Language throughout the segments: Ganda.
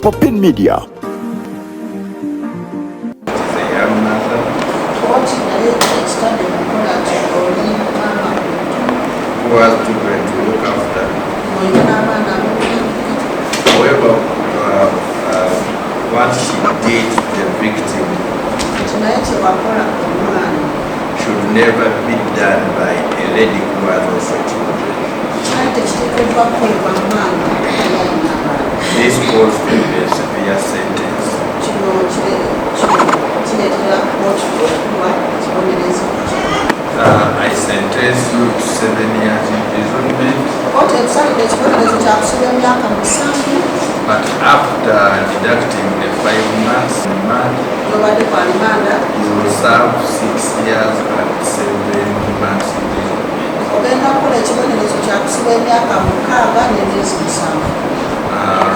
Popin Media. Is a young mother Kooti naye ekitadde mu nkola nti oli maama who has children to look after. Olina n'abaana ab'okulabirira. However, what she did to the victim Nti naye kye wakola omwana should never be done by a lady who has also children. Kale tekiteekeddwa kukolebwa mwana naye alina abaana. This calls for a severe sentence. Kino kino kireetera kooti okuwa ekibonerezo. I sentence you to 7 years imprisonment, Kooti ekusalidde ekibonerezo kya kusiba emyaka 7 but after deducting the 5 months remand, gy'obadde ku alimanda, you will serve 6 years and 7 months imprisonment. Ogenda kukola ekibonerezo kya kusiba emyaka 6 n'emyezi 7.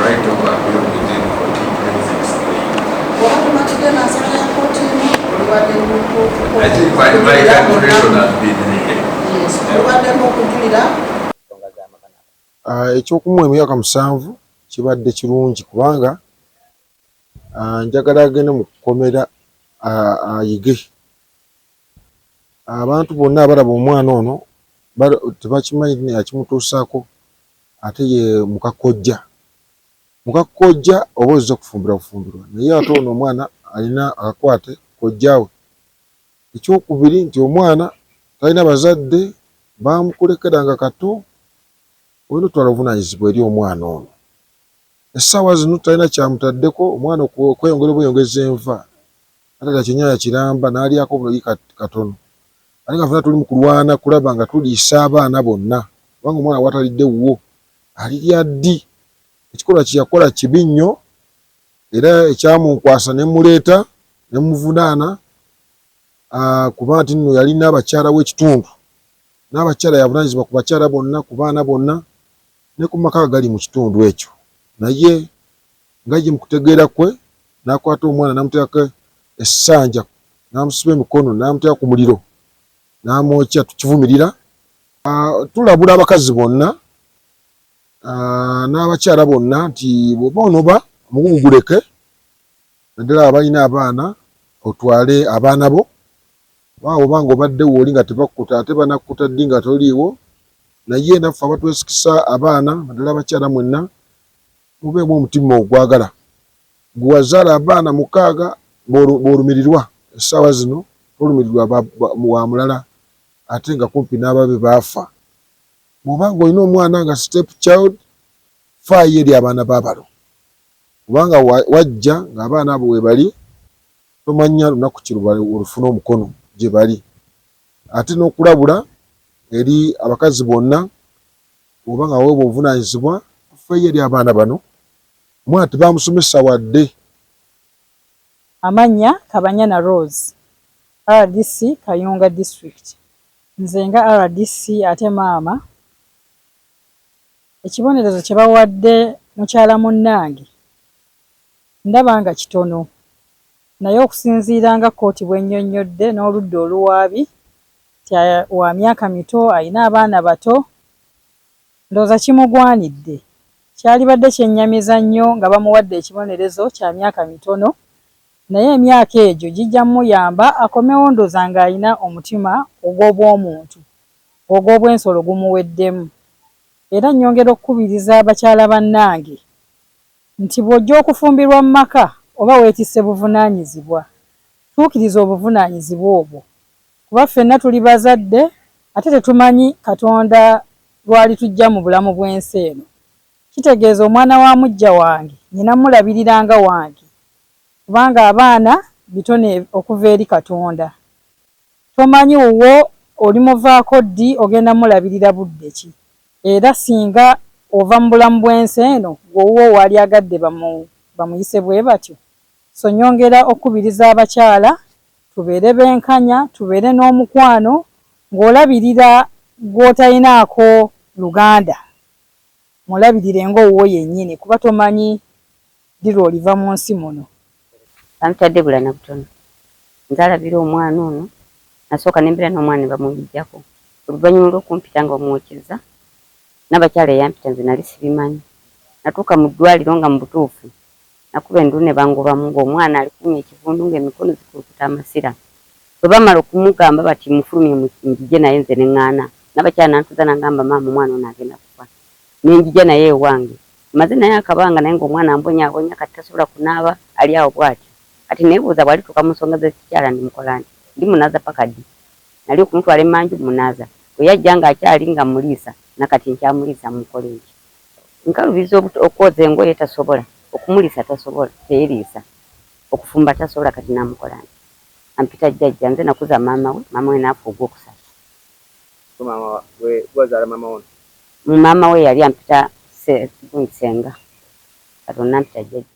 Right of appeal within 14 days explained. Bw'oba tomatidde n'ensala ya kooti eno, olibaddemu I think my calculation has been Yes, olibaddemu okujulira. Ah, ekyokumuwa emyaka 7 kibadde kirungi kubanga njagala agende mu kkomera ayige. Abantu bonna abalaba omwana ono tebakimanyi akimutuusaako ate ye mukakojja. Mukakojja oba ozze kufumbirwa bufumbirwa, naye ate ono omwana alina akakwate kojjaawe. Ekyokubiri nti omwana talina bazadde, baamukulekera nga kato, olina otwala obuvunaanyizibwa eri omwana ono. Essaawa zino talina kyamutaddeko omwana okweyongera obweyongeza enva, ate kyennyanja kiramba n'alyako buli katono. Ate nga ffenna tuli mu kulwana kulaba nga tuliisa abaana bonna, kubanga omwana w'atalidde wuwo alirya ddi? Ekikolwa kye yakola kibi nnyo era ekyamunkwasa ne mmuleeta ne mmuvunaana kuba nti nno yalina abakyala w'ekitundu n'abakyala yavunaanyizibwa ku bakyala bonna, ku baana bonna ne ku maka agali mu kitundu ekyo. Naye nga ye mu kutegeera kwe n'akwata omwana n'amuteekako essanja n'amusiba emikono n'amuteeka ku muliro n'amwokya, tukivumirira. Tulabula abakazi bonna n'abakyala bonna nti bw'oba onoba omugugu guleke, naddala abalina abaana, otwale abaana bo. Kubanga bw'oba ng'obadde wooli nga tebakkuta, ate banakkuta ddi nga toliiwo? Naye naffe abatwesikisa abaana, naddala abakyala mwenna, mubeemu omutima ogwagala. Gwe wazaala abaana 6 bw'olumirirwa essaawa zino tolumirirwa wa mulala ate nga kumpi n'ababe baafa. Bw'oba ng'olina omwana nga step child, faayo eri abaana b'abalo, kubanga wajja ng'abaana abo weebali, tomanya lunaku ki olufuna omukono gye bali. Ate n'okulabula eri abakazi bonna, oba nga waweebwa obuvunaanyizibwa, tufeeyo eri abaana bano. Omwana tebamusomesa wadde. Amannya Kabanyana Rose, RDC Kayunga District. Nze nga RDC ate maama, ekibonerezo kye bawadde mukyala munnange ndaba nga kitono, naye okusinziira nga kkooti bw'ennyonnyodde n'oludda oluwaabi nti wa myaka mito, alina abaana bato, ndowooza kimugwanidde. Kyalibadde kyennyamiza nnyo nga bamuwadde ekibonerezo kya myaka mitono, naye emyaka egyo gijja mmuyamba akomewo ndowooza ng'alina omutima ogw'obwomuntu, ogw'obwensolo gumuweddemu. Era nnyongera okukubiriza bakyala bannange nti bw'ojja okufumbirwa mu maka oba weetisse buvunaanyizibwa, tuukiriza obuvunaanyizibwa obwo, kuba ffenna tuli bazadde ate tetumanyi Katonda lw'alitujja mu bulamu bw'ensi eno. Kitegeeza omwana wa muggya wange nnina mmulabirira nga wange, kubanga abaana bitone okuva eri Katonda. Tomanyi wuwo olimuvaako ddi, ogenda mmulabirira budde ki? Era singa ova mu bulamu bw'ensi eno, ggwe owuwo waalyagadde bamuyise bwe batyo? So nnyongera okukubiriza abakyala tubeere benkanya, tubeere n'omukwano ng'olabirira gw'otalinaako luganda, mulabirire ng'owuwo yennyini, kuba tomanyi ddi lw'oliva mu nsi muno. Bampita Debula Nabutono. Nze alabira omwana ono. Nasooka ne mbeera n'omwana ne bamuyiggyako. Oluvannyuma lw'okumpita nga bamwokyezza, n'abakyala eyampita nze nali sibimanyi. Natuuka mu ddwaliro nga mu butuufu Nakuba endulu ne bangobamu ng'omwana ali kuwunya ekivundu ng'emikono zikulukuta amasira. Bwe bamala okumugamba bati mufulumye njije naye nze ne ŋŋaana. Nabakyala nantuuza nangamba maama omwana ono agenda kufa. Ne njija naye ewange. Maze naye akabanga naye ng'omwana ambonyaabonya kati tasobola kunaaba ali awo bw'atyo. Kati neebuuza bw'alituuka mu nsonga z'ekikyala ndimukola nti? Ndimunaaza paka ddi? Nali okumutwala emmanju mmunaaza. Bwe yajja ng'akyali nga mmuliisa nakati nkyamuliisa mmukole ntya? Nkaluubiriza okwoza engoye tasobola, okumuliisa tasobola, teyeriisa, okufumba tasobola kati naamukola ntya? Ampita jjajja nze nakuza maama we, maama we n'afa ogwokusatu. Maama we yali ampita gundi ssenga kati ono n'ampita jjajja.